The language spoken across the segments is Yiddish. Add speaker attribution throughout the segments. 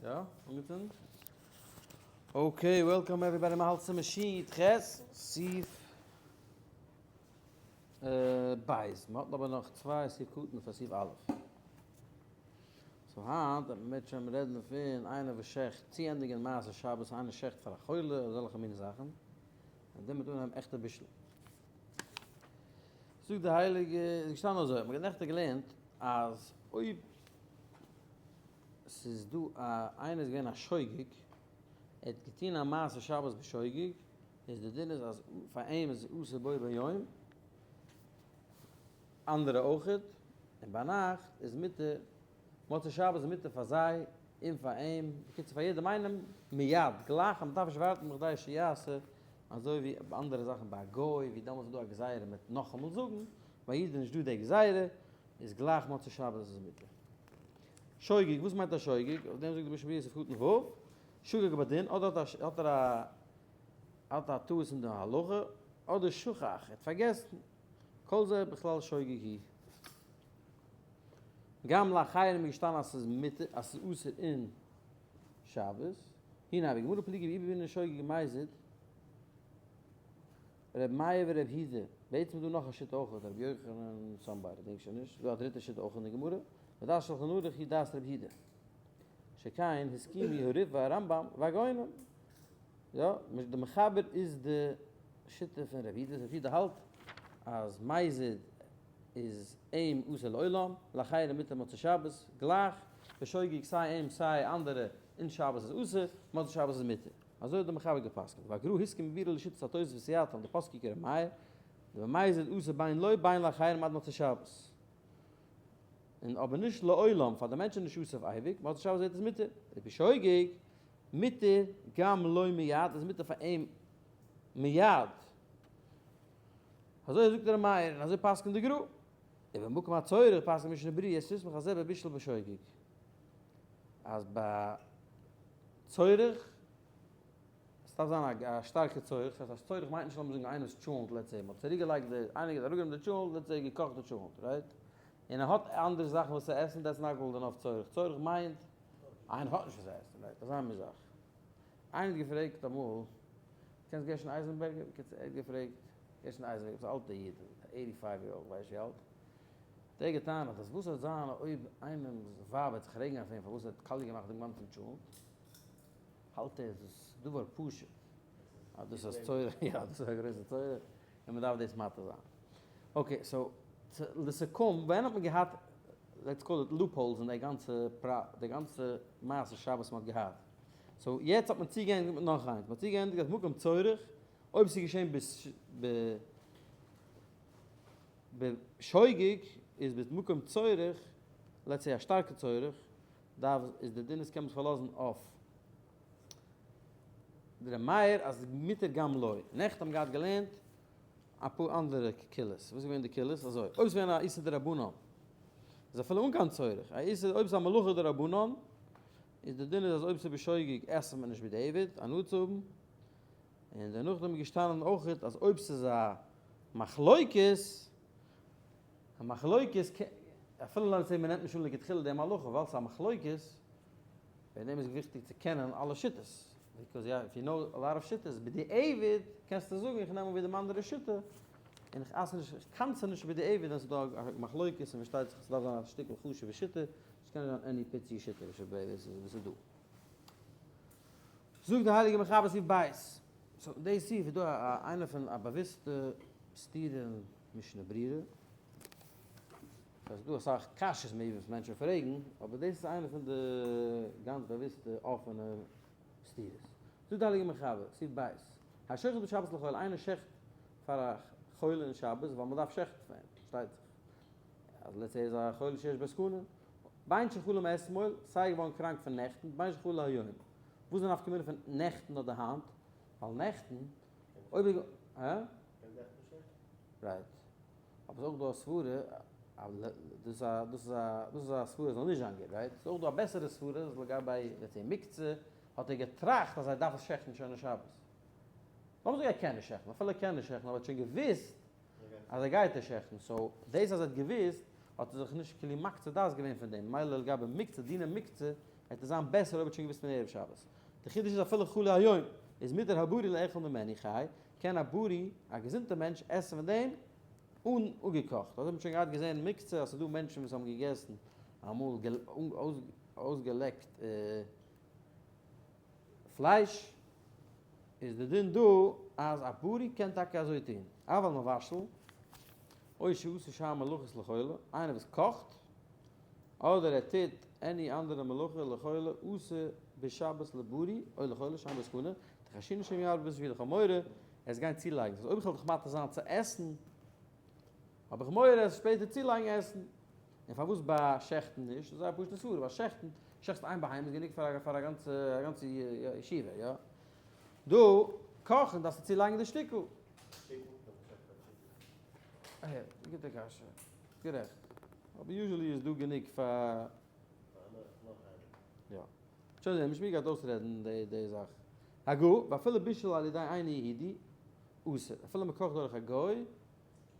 Speaker 1: יא? אנגעצינדן? okay, welcome everybody, מ'האלט צום שיעור ח', סעיף בית, מ'האט אבער נאך צוויי סעיף קטן פאר סעיף א'. so היינט וועט מען בעזהשי"ת רעדן פון איינער וואס שעכט, צוענדיגן מעשה שבת, איינער שעכט פאר א חולה, אזעלכע מיני זאכן, און דערמיט אנהייבן עכטע בישול. זאגט די הייליגע, איז געשטאנען אזוי, מ'האט נעכטן געלערנט אז אויב ס'איז דא א איינער איז געווען א שוגג, ער האט געטון א מעשה שבת בשוגג, איז די דין איז אז פאר אים איז אסור בו ביום, אנדערע אויכעט, און ביינאכט איז מותר, מוצאי שבת איז מותר פאר זיי און פאר אים, בקיצור פאר יעדעם איינעם מיד, גלייך, אז מ'דארף נישט ווארטן בכדי שיעשה, אזוי ווי ביי אנדערע זאכן ביי א גוי, ווי דעמאלטס איז דא א גזירה מיט נאכאמאל זאגן, ביי איד איז נישט דא די גזירה, איז גלייך מוצאי שבת איז מותר. שוגג, וואס מיינט א שוגג? אויף דעם זאגט די משנה ברורה סעיף קטן ו', שגג בדין, אדער האט ער א האט א טעות אין די הלכה, אדער שכח, ער האט פארגעסן, כל זה בכלל שוגג הוא. גם לאחרים איז געשטאנען אז ס'איז מותר, אז ס'איז אסור אין שבת. הנה בגמרא פליגי ואי בבינן שוגג מזיד. ר' מאיר ור' יהודה, בעצם איז דא נאך א שיטה אויך, ר' יוחנן somebody, דענק שוין נישט, ס'איז דא א דריטע שיטה אויך אין די גמרא, ודעת שלחן ערוך היא דעת ר' יהודה, שכן הסכימו הריף והרמב"ם והגאונים, יא, די מחבר איז די שיטה פון ר' יהודה, ר' יהודה האלט אז מזיד איז אים אסור לעולם, לאחרים מותר מוצאי שבת, גלייך, בשוגג סיי אים סיי אנדערע אין שבת איז אסור, מוצאי שבת איז מותר. אזוי האט דער מחבר גע'פסק'נט, והגר"א הסכים בביאורו לשיטת התוספות וסייעתם דפסקי כר' מאיר, דבמזיד אסור בין לו בין לאחרים עד מוצאי שבת. און אבער נישט לעולם, פאר די מענטשן איז נישט אסור אויף אייביג, מוצאי שבת ווערט עס מותר. ובשוגג, מותר גם לו מיד, איז מותר פאר אים מיד. אזוי זאגט ר' מאיר, און אזוי פסק'נט די גר"א. ובמקום הצורך פסק'נט משנה ברורה, יש לסמוך על זה בבישול בשוגג. אז ביי צורך, עס דארף זיין א שטארקע צורך, דאס הייסט צורך מיינט נישט לאמיר זאגן איינער וואס טשולנט let's say, מען האט צוריק געלייגט די, איינער האט אראפגענומען די טשולנט let's say געקאכט די טשולנט, right? און ער האט אנדערע זאכן וואס צו עסן, that's not called enough צורך, צורך מיינט איינער האט נישט וואס צו עסן, right? אזא מין זאך. איינער האט געפרעגט אמאל, קענסט גרשון אייזענבערגער? בקיצור ער האט געפרעגט גרשון אייזענבערגער, עפעס א אלטע איד, eighty five year old, ווייס ווי אלט, האט ער געטענה'ט אז וואס וועט זיין אויב איינעמ'ס ווייב וועט זיך רעגן אויף אים פארוואס ער האט קאליע געמאכט דעם גאנצן טשולנט, האלט ער דאס דבר פשוט אז דאס איז צורך, יא דאס איז א גרויסע צורך און מען דארף דאס מתיר זיין. okay so לסיכום, ווען האט מען געהאט let's call it loopholes אין די גאנצע די גאנצע מעשה שבת וואס מען האט געהאט? so יעצט האט מען צוגעענדיגט מיט נאך איינס, מען האט צוגעענדיגט אז מקום צורך אויב ס'איז געשען ב בשוגג איז במקום צורך, let's say א שטארקע צורך, דארף איז די דין איז קען מען זיך פארלאזן אויף די ר' מאיר אז מותר גם לו. נעכטן האבן געהאט געלערנט אפאר אנדערע קולות, וואס איז געווען די קולות? אזוי, אויב ס'איז געווען א איסור דרבנן איז אפילו אן קיין צורך, א איסור אויב ס'איז א מלאכה דרבנן איז די דין איז אז אויב ס'איז בשוגג עסט מען נישט בדיעבד, הנאה צו האבן, און דערנאכדעם איז געשטאנען אויכעט אז אויב ס'איז א מחלוקת, א מחלוקת, אפילו let's say מ'נעמט נישט אן לכתחילה די הלכה ווייל ס'איז א מחלוקת, וועגן דעם איז וויכטיג צו קענען אלע שיטות, because יא if you know a lot of שיטות, בדיעבד קענסטו זאגן איך נעם אן ווי דעם אנדערע שיטה, און איך אסר נישט, איך קנס'ע נישט בדיעבד ווען ס'איז דא א מחלוקת, און פארשטייט זיך ס'דארף זיין א שטיקל חשוב'ע שיטה, ס'קען נישט זיין any פיצי שיטה וואס איז דא. זאגט די הייליגע מחבר סעיף ב', so אין די סעיף איז דא א איינע פון א באוויסטע סתירה אין משנה ברורה, סאיז דא אסאך קשיות maybe וואס מענטשן פרעגן, אבער דאס איז איינע פון די גאנץ באוויסטע אפענע סתירות. זאגט די הייליגע מחבר, סעיף ב', השוחט בשבת לחולה, איינער שעכט פאר א חולה אין שבת ווייל מען דארף שעכטן פאר אים, פארשטייט זיך אז let's say ער איז א חולה שיש בו סכנה, בין שחלה מאתמול, סיי געווארן קראנק פון נעכטן, בין שחלה היום. וואס איז די נפקא מינה פון נעכטן אדער היינט? ווייל נעכטן, אויב איז, הא? right. אבער ס'איז אויך דא א סברה, דאס איז א, דאס איז א, דאס איז א סברה זאל נישט זיין גוט, right? ס'איז אויך דא א בעסערע סברה אז לגבי let's say מוקצה, האט ער געטראכט אז ער דארף עס שעכטן שוין אין שבת. לאמיר זאגן ער קען נישט שעכטן, אפילו ער קען נישט שעכטן, אבער ער האט שוין געוואוסט אז ער גייט עס שעכטן, so דאס אז ער האט געוואוסט. האט ער זיך נישט כאילו מקצה דעת געווען פון דעם, מילא לגבי מוקצה, דיני מוקצה, וועט עס זיין בעסער אויב ער האט שוין געוואוסט פון ערב שבת. די חידוש איז אפילו חולה היום, איז מותר הבריא לאכול ממנו חי, קען א בריא, א געזונטע מענטש, עסן פון דעם אן אפגעקאכט. אזוי האט מען שוין געהאט געזען מוקצה אז ס'איז דא מענטשן וואס האבן געגעסן אמאל אויסגעלעקט פלייש, איז די דין דא אז א בריא קען טאקע אזוי טון, אבל מבשל, או שעשה שאר מלאכות לחולה, איינער וואס קאכט, אדער ער טוט any אנדערע מלאכה לחולה, אסור בשבת לבריא או לחולה שאין בו סכנה, דחיישינן שמא ירבה בתבשילו, איך האב מורא עס גיין צולייגן, ס'הייסט אויב איך וועל דיך מתיר זיין צו עסן, האב איך מורא עס שפעטער צולייגן עסן. און פארוואס ביי שעכטן נישט? זייער פשוטע סברא, ביי שעכטן, שעכטסט איין בהמה איז גענוג פאר פאר א גאנצע א גאנצע ישיבה, יא? דא קאכן דארפסטו צולייגן די שטיקל. אה, גוטע קשיא. גערעכט. אבער usually איז דא גענוג פאר. יא. שוין זעהן, משמי גייט אויסרעדן די די זאך. הגה, ואפילו בישול על ידי אינו יהודי, אסור. אפילו מ'קאכט דורך א גוי,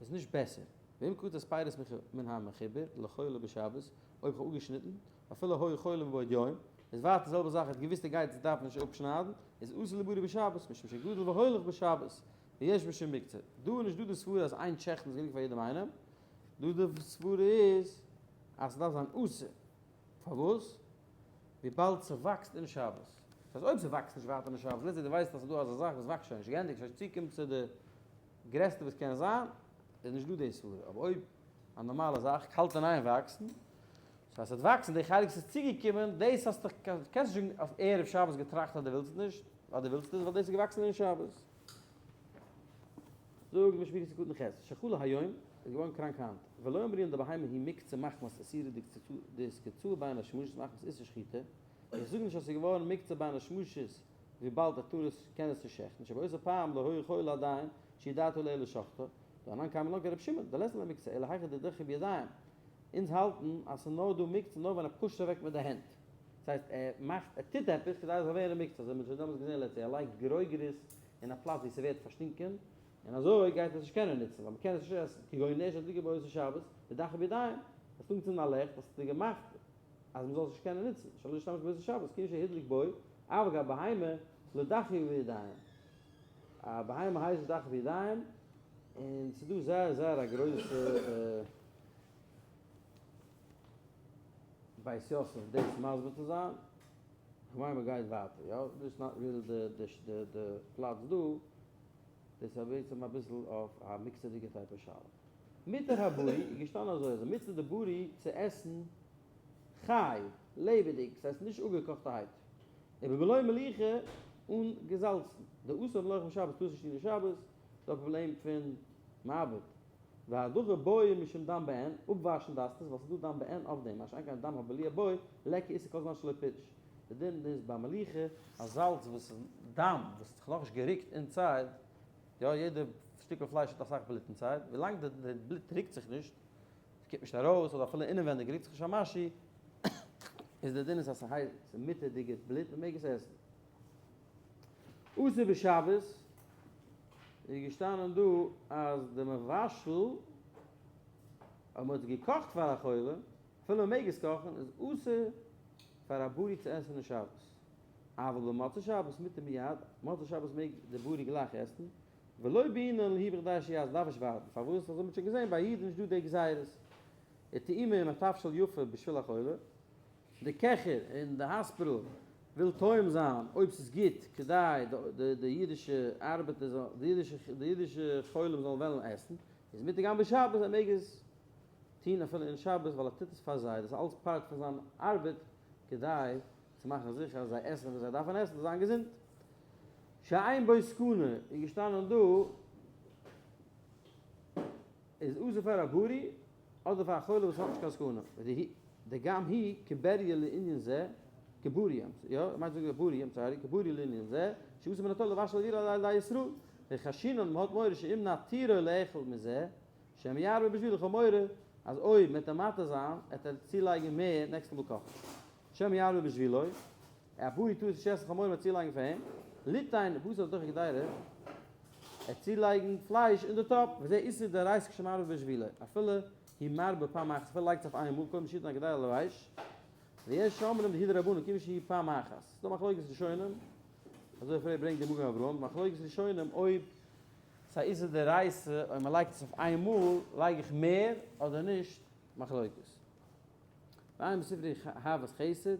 Speaker 1: איז נישט בעסער. ואם קצץ פירות מן המחובר לחולה בשבת, אויב כ'האב אפגעשניטן, אפילו היה חולה מבעוד יום, איז ווייטער די זעלבע זאך, ער האט געוואוסט ער גייט עס דארפן נישט אפשניידן, איז אסור לבריא בשבת, משום שגדול והולך בשבת, ויש משום מוקצה. דא איז נישט דא די סברה אז איין שעכטן איז גענוג פאר יעדעם איינעם, דא די סברה איז אז ס'דארף זיין אסור. פארוואס? וויבאלד ס'וואקסט אין שבת. דאס הייסט אויב ס'וואקסט נישט ווייטער אין שבת, let's say דו ווייסט אז ס'איז דא אזא זאך וואס וואקסט שוין נישט, געענדיגט, שוין צוקומט צו די גרעסטע וואס קען זיין, איז נישט דא די סברה, אבער אויב א נארמאלע זאך האלט אין איין וואקסן, so אז ס'וועט וואקסן די חלק וואס איז צוגעקומען, דאס האסטו, קענסט נישט זאגן אז ערב שבת געטראכט אז דו ווילסט נישט, אז דו ווילסט עס, ווייל דאס איז געוואקסן אין שבת. זאג משמירת ס'קטן ח', שחלה היום, איז געווארן קראנק היינט, ולא אמרינן דבהמה היא מוקצה מחמת איסורא דאתקצאי בין השמשות מחמת איסור שחיטה, איך זאג נישט אז ס'איז געווארן מוקצה בין השמשות וויבאלד א טור קען עס נישט שעכטן, שבאותה פעם לא היה חולה עדיין שידעתו עליה לשחטה, דאנן קיימא לן כרבי שמעון, דלית ליה מוקצה אלא היכא דדחי בידיים, אונז האלטן אז ס'איז נאר דא מוקצה נאר ווען ער push ט אוועק מיט די הענט, דאס הייסט ער מאכט ער טוט עפעס כדי עס זאל ווערן מוקצה, אזוי האט מען שוין דעמאלטס געזען לעצטע ער לייגט גרוגרות אין א פלאץ ווי ס'ווערט פארשטינקען, און אזוי גייט ער עס נישט קענען נוצן ווייל מ'קען עס נישט עסן, כגון נר שהדליקו באותה שבת, ודחאו בידיים, האסט אנגעצינדן א לעכט האסטו געמאכט אז מ'זאל עס נישט קענען נוצן, שלא להשתמש באותה שבת, כיוון שהדליק בו, אבל גבי בהמה, לא דחאו בידיים. א בהמה הייסט נישט דחאו בידיים, און ס'איז דא זייער זייער א גרויסע בית יוסף דאס מסביר צו זיין, כ'מיין מ'גייט ווייטער, יא? דאס איז not really די די פלאץ דא, דאס איז בעצם אביסל אויף א מוקצה'דיגע type שאלה. מותר הבריא איז געשטאנען אזוי אז מותר די בריא צו עסן חי, לעבעדיג, ס'הייסט נישט אפגעקאכטערהייט, ובבלא מליחה אן געזאלצן, דאסור מלוח בשבת טארסט נישט טון אין שבת, ס'דא א פראבלעם פון מעבד, והדחה בו משום דם בעין, אפוואשן דארפסטו עס ווייל ס'איז דא דם בעין אויף דעם, מה שאין כן דם הבלוע בו, ליכא איסור כל זמן שלא פירש. די דין איז ביי מליחה אז זאלץ וואס איז דם וואס האט זיך נאכנישט גערוקט inside, יא יעדע שטיקל פלייש האט אסאך בלוט inside, ווילאנג די בלוט רוקט זיך נישט, ס'קומט נישט ארויס, אדער אפילו אינעווענדיג רוקט זיך נישט א משהו, איז די דין איז אז ס'הייסט ס'איז מותר'דיגע בלוט מ'מעג עס עסן. אסור בשבת איז געשטאנען דא אז די מבשל אויב מ'האט עס געקאכט פאר א חולה, אפילו מ'מעג עס קאכן, איז אסור פאר א בריא צו עסן אין שבת. אבל במוצאי שבת מותר מיד, מוצאי שבת מעג די בריא גלייך עסן, ולא בעינן להו בכדי שיעז דארף נישט ווארטן, פארוואס? אזוי האט מען שוין געזען ביי אידן נישט דא די גזירות. וטעימה עם התבשיל יפה בשביל החולה, די קעכער אין די האספיטל וויל טועם זיין אויב ס'איז גוט כדי די אידישע ארבעטער זאלן, די אידישע חולים זאלן וועלן עסן, איז מותר גם בשבת, ער מעג עס טון אפילו אין שבת ווייל ער טוט עס פאר זיי, דאס איז אלס part פון זיין ארבעט כדי צו מאכן זיכער אז זיי עסן וואס זיי דארפן עסן צו זיין געזונט. שאין בו סכנה איז געשטאנען דא איז אסור פאר א בריא אדער פאר א חולה וואס האט נישט קיין סכנה, דגם היא כבריא לענין זה, כבריא, יא, ער מיינט צו זאגן בריא, I'm sorry, כבריא לענין זה, שאסור מן התורה לבשל עבורו על ידי ישראל, וחיישינן מ'האט מורא שאם נתירו לאכול מזה, שמא ירבה בשבילו, כ'האב מורא אז אויב מ'עט אים מתיר זיין, עט ער צולייגן מער נעקסטע מאל קאכן. שמא ירבה בשבילו, א בריא טאר עס נישט עסן כ'האב מורא מ'עט צולייגן פאר אים, ליתן בשר לתוך הקדירה, עט צולייגן פלייש אין די טאפ, וזה איסור דאורייתא כשמרבה בשבילו, אפילו. הוא מרבה פעם אחת, אפילו לייגט עס אויף איין מאל, קודם שיתן הגדילה על האש, ויש אומרים דהיא דרבנן כיוון שהיא פעם אחת. ס'איז דא מחלוקת ראשונים, אזוי פרעגט ברענגט די מגן אברהם, מחלוקת ראשונים אויב ס'איז א איסור דאורייתא אויב מ'לייגט עס אויף איין מאל לייג איך מער אדער נישט, מחלוקת. ועיין בספרי אהבת חסד,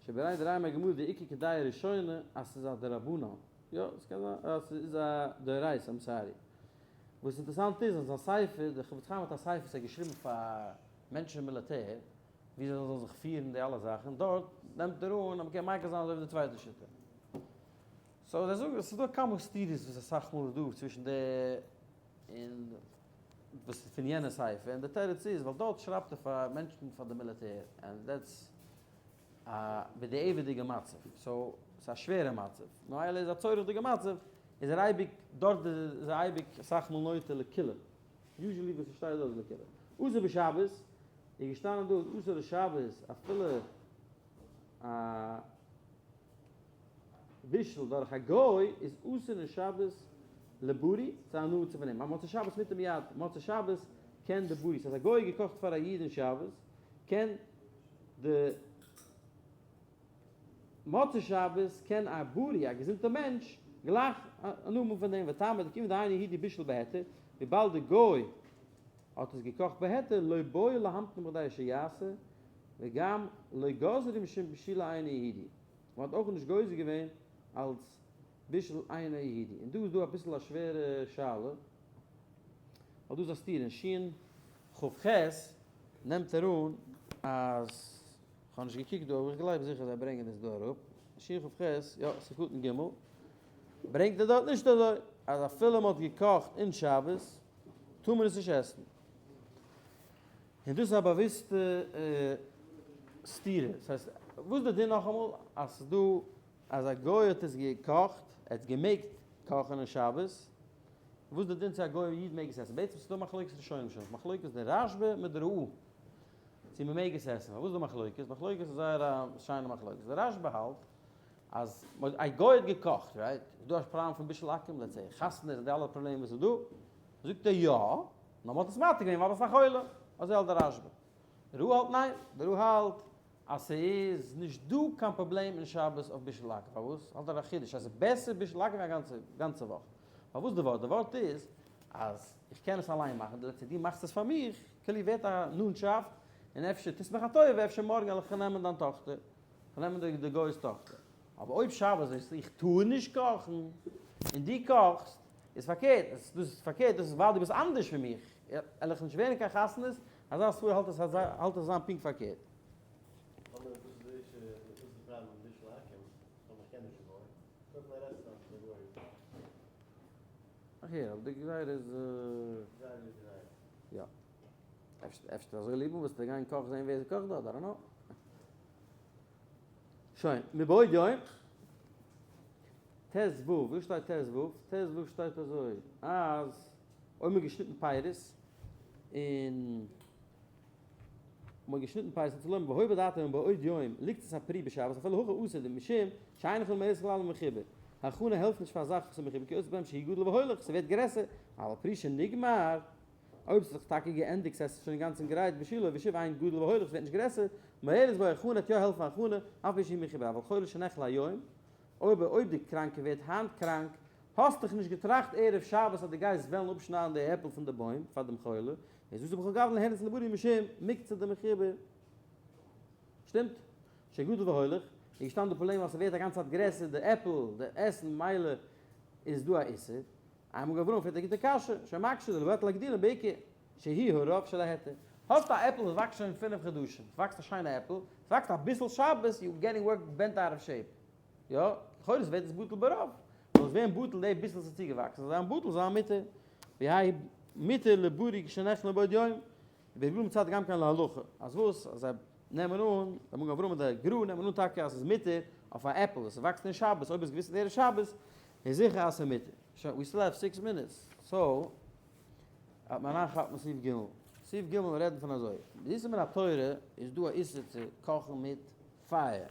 Speaker 1: שברעי דרעי מהגמרא די עיקר כדאי ראשונה אז ס'איז א דרבנן. יא, ס'קען זיין אז ס'איז א דאורייתא, I'm sorry. וואס אינטערעסאנט איז אז זיין ספר, דער חפץ חיים האט א ספר וואס ער האט געשריבן פאר מענטשן אין מיליטער, ווי זיי זאלן זיך פירן די אלע זאכן, דארט נעמט ער אן אז מ'קען מיקל זיין אזוי ווי די צווייטע שיטה. so זיי זאגן עס איז דא כמה סתירות וואס אסאך מאל איז דא צווישן די און וואס איז פון יענע ספר, און די תירוץ איז ווייל דארט שרייבט ער פאר מענטשן פאר די מיליטער, and that's א בדיעבד'יגע מצב, so ס'איז א שווערע מצב, ממילא איז א צורכ'דיגע מצב, איז ער אייביג דארט איז ער אייביג אסאך מאל נוטה לקולא, usually וואס ס'שטייט דארט איז לקולא. אסור בשבת, איז געשטאנען דא אז אסור בשבת אפילו א בישול דורך א גוי איז אסור אין שבת לבריא צו הנאה צו פון אים, א מוצאי שבת מיט מיד מוצאי שבת קען די בריא, ס'הייסט א גוי געקאכט פאר א איד אין שבת קען די מוצאי שבת קען א בריא א געזונטע מענטש גלייך הנאה האבן פון דעם, וטעמא דכיוון דהיינו הידי בישול בהיתר, וויבאלד די גוי האט עס געקאכט בהיתר לא בעי להמתין בכדי שיעשה, וגם לא גזרו משום בישולא אינו יהודי, מען האט אויך נישט גוזר געווען אלס בישול אינו יהודי, און דא איז דא אביסל א שווערע שאלה, ווייל דא איז א סתירה, אין שין כ ח נעמט ער אן אז, כ'האב נישט געקוקט דא אבער איך גלייב זיכער זיי ברענגען עס דא אראפ, שין כ ח, יא, ס'קטן ג', ברענגט ער דארט נישט אזוי, אז אפילו מען האט געקאכט אין שבת טאר מען עס נישט עסן. און דאס איז א באוויסטע סתירה, דאס הייסט, וואס איז די דין נאכאמאל? אז ס'איז דא אז א גוי האט עס געקאכט, ער האט געמעגט קאכן אין שבת, וואס איז די דין צו א גוי און איד מעג עס עסן? בעצם ס'איז דא מחלוקת ראשונים שוין, מחלוקת די רשב"א מיט די רא"ה צו מ'מעג עס עסן, פארוואס איז דא מחלוקת? מחלוקת איז זייער א שיינע מחלוקת, די רשב"א האלט אז א גוי האט געקאכט, right? איז דא א פראבלעם פון בישול עכו"ם, let's say חתונות און די אלע פראבלעמען וואס איז דא, זאגט ער יא, נאר מ'האט עס מתיר געווען ווייל עס איז א חולה, אזוי האלט דער רשב"א. דער רא"ה האלט ניין, דער רא"ה האלט אז ס'איז נישט דא קיין פראבלעם אין שבת אויף בישול עכו"ם, פארוואס? האלט ער א חידוש אז ס'איז בעסער בישול עכו"ם ווי א גאנצע גאנצע וואך. פארוואס די ווארט? די ווארט איז אז איך קען עס אליין מאכן, די לעצטע דו מאכסט עס פאר מיך, כאילו ווערט א נאנטשאפט, און אפשר טוסט מיך א טובה, אפשר מארגן וועל איך נעמען דיין טאכטער, כ'וועל נעמען די גוי'ס טאכטער. אבער אויב שבת זאגסטו איך טאר נישט קאכן, און דו קאכסט, איז פארקערט, דאס איז פארקערט, דאס איז ווייל דו ביסט אנדערש פון מיך, וועל איך נישט ווערן קיין חתנות, אזא סברא האלט עס האלט עס זיין פונקט פארקערט.
Speaker 2: אבער וואס איז די issue, וואס איז די פראבלעם מיט בישול עכו"ם, טאמער איך קען נישט די גוי, קויף אין א רעסטוראנט וואס די גוי
Speaker 1: איך הער, אבער די גזירה איז.
Speaker 2: גזירה איז גזירה.
Speaker 1: יא. אפשר אזוי ליב וועסטו גיין קאכן זען ווער עס קאכט דארט, I don't know. שוין, מבעוד יום, ט ו, וואו שטייט ט ו? ט ו שטייט אזוי, אז אויב מ'האט געשניטן פירות, און מ'האט געשניטן פירות און צולויבן והוי בדעתו מבעוד יום ליגט עס א פרי בשבת אפילו הכי אסור דמשום שאין הכנה מועלת כלל במחובר, הכנה העלפט נישט פאר א זאך וואס איז מחובר כי עושה בהם שהיא גדול והולך, ס'ווערט גרעסער, אבל פרי שנגמר אויב ס'איז זיך טאקע געענדיגט ס'הייסט ס'איז שוין אינגאנצן גרייט בשילו ושוב אין גדול והולך ס'ווערט נישט גרעסער, מועלת בו הכנה וועט יא העלפן הכנה, אף פי שהיא מחובר, אבל חולה שנחלה היום, אויב אויב די קראנקע ווערט היינט קראנק, האסט דיך נישט געטראכט ערב שבת אז דו גייסט וועלן אפשניידן די עפל פון די בוים פאר דעם חולה, איז אסור בכל גוונא ליהנות לבריא משום מוקצה דמחובר. שטימט? שגדול והולך, איז געשטאנען די פראבלעם אז ס'ווערט א גאנצע צייט גרעסער די עפל, די עסן, מילא איז דא א איסור. איינמאל גברא פרעגט א גוטע קשיא, שמקשה דלבטל הגדילה בעיקר שהיא הרוב של ההיתר. האסט א עפל וואס וואקסט שוין פינף חדשים, ס'וואקסט א שיינע עפל, ס'וואקסט אביסל שבת, you getting work bent out of shape. יא, לכאורה ווערט עס בטל ברוב. זאל עס ווערן בטל די ביסל ס'איז צוגעוואקסן, זאל זיין בטל זיין מותר. והאי מותר לבריא כשנחלה מבעוד יום, וברגלו מצד גם כן להלכה. אז וואס? אז זיי נעמען אן, די מגן אברהם און די גרא נעמען אן טאקע אז ס'איז מותר אויף א עפל וואס ס'וואקסט אין שבת, אויב איז געוויס ערב שבת, איז זיכער אז ס'איז מותר. שוין, we still have 6 minutes, so, האט מען אריינכאפן סעיף ג'. סעיף ג' רעדן פון אזוי, די איסור מן התורה איז דא א איסור צו קאכן מיט פייער.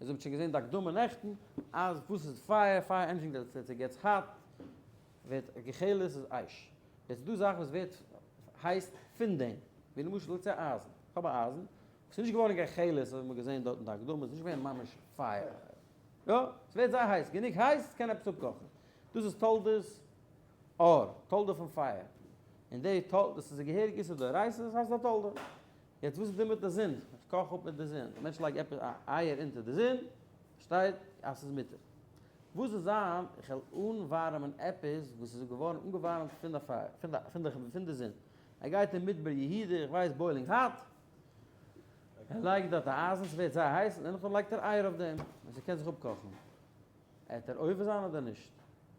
Speaker 1: אונז האבן שוין געזען די הקדמה נעכטן, אז וואס איז פייער? פייער ענדזשינג that gets hot, ווערט גחלת איז אש. יעצט איז דא זאכן וואס ווערט הייסט פון דעם, ווי למשל let's say אייזן, איך האב א אייזן וואס איז נישט געווארן קיין חלת אזוי ווי מ'האט געזען דארט אין די הקדמה, איז נישט געווען ממש פייער, יא, עס ווערט זייער הייס, גענוג הייס עס קען עפעס אפקאכן, דאס איז תולדות אור, תולדה פון פייער, און די תולדה, דאס איז א געהעריג איסור דאורייתא, דאס הייסט א תולדה. יעצט וואס איז דא מיט די זון? איך קאך אפ מיט די זון, א מענטש לייגט עפעס א אייער אונטער די זון, שטייט אז ס'איז מותר. וואס זאל זיין איך וועל אנווארעמען עפעס וואס איז געווארן אנגעווארעמט פון די פייער, פון די, פון די, פון די זון. ער גייט אין מדבר יהודה, איך ווייס boiling hot, ער לייגט דארט א אייזן, ס'ווערט זייער הייס, און נאכדעם לייגט ער אייער אויף דעם, און ס'קען זיך אפקאכן. עט ער עובר זיין אדער נישט?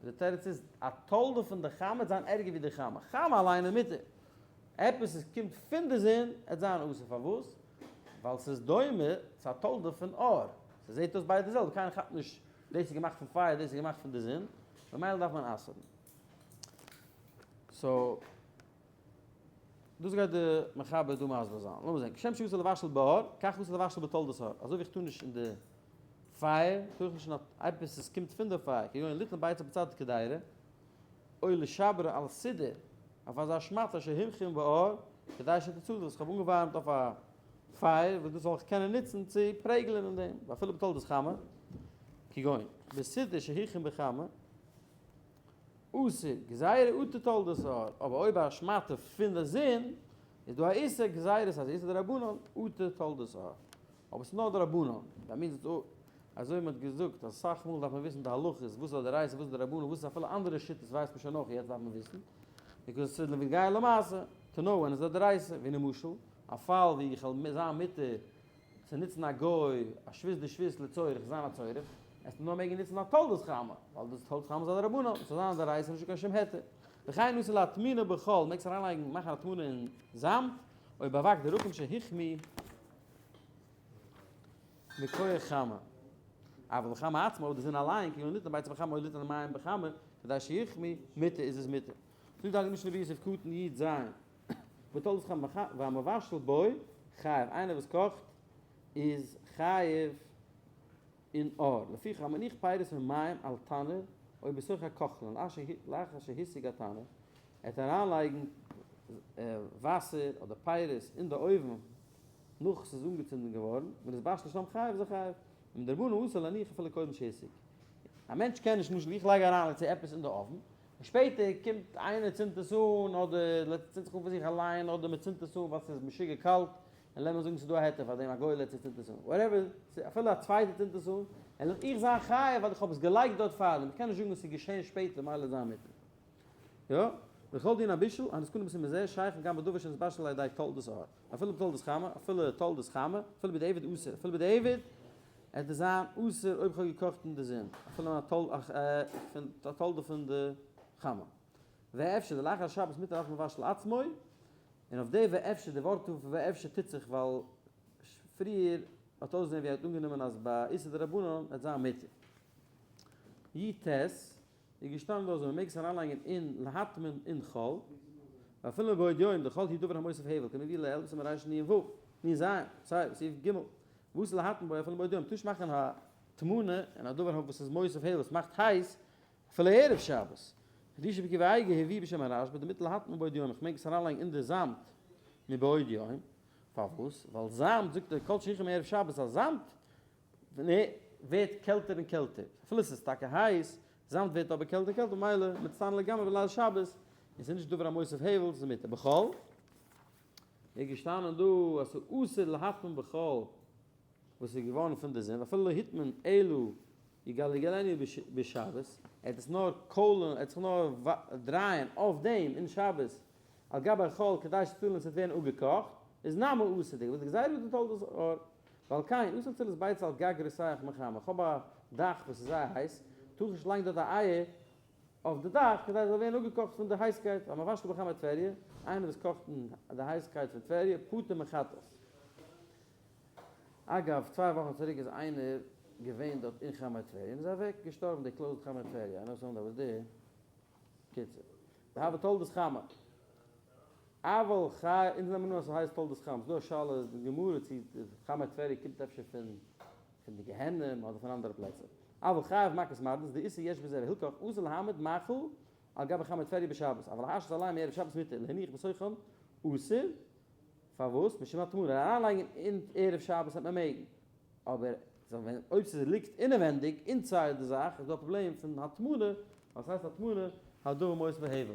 Speaker 1: די תירוץ איז, א תולדה פון די חמה עט זיין ערגער ווי די חמה. חמה אליין איז מותר. עפעס וואס קומט פון די זון עט זיין אסור. פארוואס? ווייל ס'איז דומה צו א תולדה פון אור. ס'זעט אויס ביידע די זעלבע, קיינער כאפט נישט דאס איז געמאכט פון פייער דאס איז געמאכט פון די זון, ממילא דארף מען אסר'ן. so דאס גייט די מחבר דא מסביר זיין. לאמיר זען, כשם שאסור לבשל באור, כך אסור לבשל בתולדות האור. אזוי ווי איך טאר נישט אין די פייער, טאר איך נישט אין א עפעס וואס קומט פון די פייער, כגון ליתן ביצה בצד קדירה, או לשברה על סודר, אויף אזא שמאטע שהוחמה באור, כדי שתצלה, וואס איך האב אנגעווארעמט אויף א פייער, וואס דאס זאל איך קענען נוצן צו פרעגלען אין דעם, ואפילו בתולדות חמה, כגון בסודר שהוחמה בחמה, אסור, גזירה אטו תולדות האור, אבער אויב א שמאטע פון די זון, איז דא א איסור גזירה, ס'איז איסור דרבנן, אטו תולדות האור. אבער ס'איז נאר דרבנן. that means אזוי ווי מ'האט געזאגט אז אסאך מאל דארף מען וויסן די הלכות, וואס איז א דאורייתא, וואס איז דרבנן, וואס איז אפילו אנדערע שיטות ווייסט מען שוין אויך, יעצט דארף מען וויסן, because ס'איז נוגע למעשה, to know ווען איז א דאורייתא, ווי למשל, א פאל ווי איך וועל זיין מותר צו נוצן א גוי, א שבות דשבות לצורך זיין א צורך, עסטו נאר מעגן נוצן א תולדות חמה, ווייל דאס תולדות חמה איז א דרבנן, ס'זאל זיין א דאורייתא נישטא קיין שום היתר. וכן אסור להטמינה בחול, מעגסט אריינלייגן מאכן הטמנה אין זאמד, אויב באוואקט די רוקן שהוחמו מכח חמה. אבל בחמה עצמה, אויב די זון אליין, כגון ליתן ביצה בחמה או ליתן מים בחמה, כדי שיוחמו, מותר איז עס מותר. זאגט די הייליגע משנה ברורה סעיף קטן י ז, בתולדות חמה והמבשל בו חייב, איינער וואס קאכט איז חייב אין אור, לפיכך המניח פירות ומים על תנור או בתוך הכוכלן לאחר שהשיג התנור, ער וועט אריינלייגן וואסער אדער פירות אין די אויוון נאך ס'איז אנגעצינדן געווארן, ונתבשל שם חייב איז ער חייב, ומדרבנן אסור להניח אפילו קודם שהשיג. א מענטש קען נישט למשל איך לייג אריין צו עפעס אין די אויוון, און שפעטער קומט איינער צינדט עס אן, אדער צינדט זיך אן פון זיך אליין, אדער מען צינדט עס אן ווייל ס'איז משוגע קאלט, און לאמיר זאגן ס'איז דא א היתר פאר דעם, א גוי לעצטער צינדט עס אן, whatever, אפילו א צווייטער צינדט עס אן, וועל איך זיין חייב ווייל איך האב עס געלייגט דארט פארדעם, איך קען נישט זאגן עס איז געשען שפעטער מילא זיין מותר. יא, וכל דין הבישול, הנזכרים בסימן זה, שייך גם בדבר שנתבשל על ידי תולדות האור. אפילו בתולדות חמה, אפילו תולדות חמה, אפילו בדיעבד אסור, אפילו בדיעבד, עט עס זיין אסור אויב כ'האב געקאכט אין די זון, אפילו אין א תולדה פון די חמה. ואפשר דלאחר שבת מותר אף מבשל עצמו, און אויף די ואפשר, די ווארט פון ואפשר טוט זיך ווייל פריער האט אויסגעזען ווי ער האט אנגענומען אז ביי איסור דרבנן וועט זיין מותר. י ט. איז געשטאנען דא אז מען מעג עס אריינלייגן אין להטמין אין חול, ואפילו מבעוד יום, דחול הוא דבר המוסיף הבל, כמבואר לעיל בסימן ר נ ו, נ ז, סיי, סעיף ג, ואסור להטמין בו אפילו מבעוד יום, טאר נישט מאכן הטמנה אין א דבר וואס איז מוסיף הבל, וואס מאכט הייס, אפילו ערב שבת. חידושי רבי עקיבא אייגער הביא בשם הרשב"א דמותר להטמין מבעוד יום, איך מעג עס אריינלייגן אין די זאמד מבעוד יום, פארוואס? ווייל זאמד, זאגט ער, כל שהוחם מערב שבת, אז זאמד ווערט קעלטער און קעלטער, אפילו עס איז טאקע הייס, זאמד ווערט אבער קעלטער און קעלטער, ממילא מצטנע לגמרי בליל שבת, און ס'איז נישט דבר המוסיף הבל, ס'איז מותר. בחול איז געשטאנען דא אז ס'איז אסור להטמין בחול וואס איז געווארן פון די זון, ואפילו לא הטמין אלא יגלגלנו בשבת, ער וועט עס נאר קוילן, ער וועט זיך נאר דרייען אויף דעם אין שבת, על גבי החול כדי שתצלן ס'וועט ווערן אפגעקאכט, איז נמי אסור, די גזירה איז די תולדות אור. ועל כן, אסור לצלת ביצה על גג רותח מחמה, איך האב א דאך וואס איז זייער הייס, טאר איך נישט לייגן דארט א אייער אויף די דאך כדי עס זאל ווערן אפגעקאכט פון די הייסקייט, והמבשל בחמי טבריה, איינער וואס קאכט אין די הייסקייט פון טבריה, פטור מחטאת. אגב, 2 וואכן צוריק איז איינער געווען דארט אין חמי טבריה און איז אוועק, געשטארבן, they closed חמי טבריה, I know someone that was there. קיצור. דהוה תולדות חמה. אבל חי, אונז נעמען אן אז ס'הייסט תולדות חמה, ס'דא א שאלה אין גמרא צו חמי טבריה קומט אפשר פון פון די גיהנום אדער פון אנדערע פלעצער. אבל חייב מכת מרדות, דאיסור יש בזה והלכך אסור להעמיד מאכל על גבי חמי טבריה בשבת, אבל להשהות עליהם מערב שבת מותר, להניח בתוכן. אסור, פארוואס? משום הטמנה, אריינלייגן אין ערב שבת וועט מען מעגן, אבער אויב ס'ליגט אינעווענדיג, inside די זאך, איז דא א פראבלעם פון הטמנה, וואס הייסט הטמנה? הדבר מותר בהבל.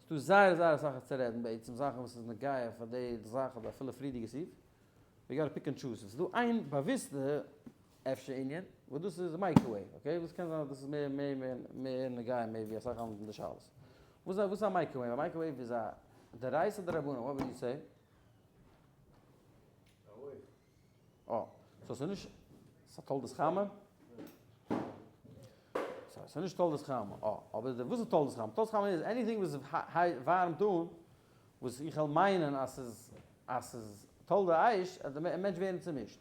Speaker 1: ס'דא זייער זייער אסאך צו רעדן בעצם, זאכן וואס איז נוגע פאר די זאך אדער אפילו פריערדיגע סעיף, we gotta pick and choose. ס'איז דא איין באוויסטע אפשר ענין, וואס דאס איז microwave, okay? וואס קען זיין אז דאס איז מער מער מער מער נוגע מער ווי אסאך אנדערע שאלות. וואס איז וואס איז א microwave? א microwave איז א דאורייתא דרבנן, what would you say? אה, so ס'איז נישט, ס'איז א תולדת חמה? so ס'איז נישט תולדת חמה, אה, אבער די וואס איז תולדת חמה? תולדת חמה איז anything וואס ווארעמט אן, וואס איך וועל מיינען אז ס'איז אז ס'איז תולדה אש, אז די מענטש ווערן צומישט.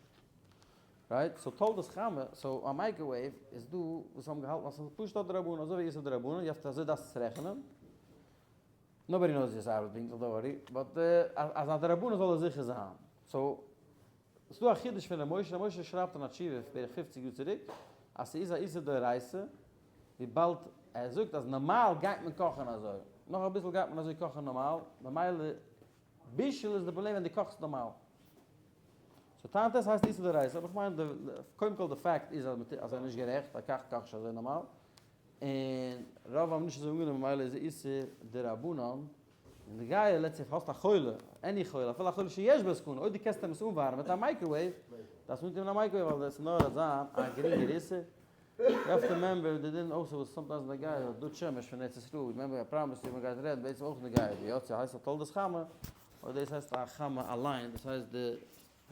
Speaker 1: right? so תולדת חמה, so א microwave איז דא וואס האבן געהאלטן אז ס'איז פשוט א דרבנן, אזוי ווי איסור דרבנן, יעצט אזוי דארפסטו עס רעכענען. nobody knows ווי עס ארבעט פונקטליך, don't worry, but אז א דרבנן זאל עס זיכער זיין. so, ס'דא א חידוש פון ר' משה, ר' משה שרייבט אין א תשובה בערך 50 יאר צוריק, אז ס'איז א איסור דאורייתא, וויבאלד ער זאגט אז נארמאל גייט מען קאכן אזוי, נאך אביסל גייט מען אזוי קאכן נארמאל, ממילא בישול איז די פראבלעם ווען דו קאכסט נארמאל. so טענה'ט ער ס'הייסט איסור דאורייתא, אבער כ'מיין קודם כל די פאקט איז אז ער איז נישט גערעכט, א קאך קאכט נישט אזוי נארמאל, און רוב האבן נישט אזוי אנגענומען ממילא איז איסור דרבנן, און די גייער let's say האסט א חולה, any חולה, אפילו א חולה שיש בו סכנה, אויב דו קענסט אים עס אנווארעמען מיט א microwave, דארפסטו אנקומען א microwave ווייל עס נאר וועט זיין א גרינגער איסור. you have to remember די דין אויך וואס sometimes נוגע איז אז דוד שמש פון ארץ ישראל, remember I promise you מ'גייט רעדן בעצם אויך נוגע די יא צו הייסט א תולדת חמה, אדער דאס הייסט א חמה אליין, דאס הייסט די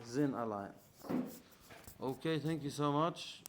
Speaker 1: זון אליין. okay, thank you so much.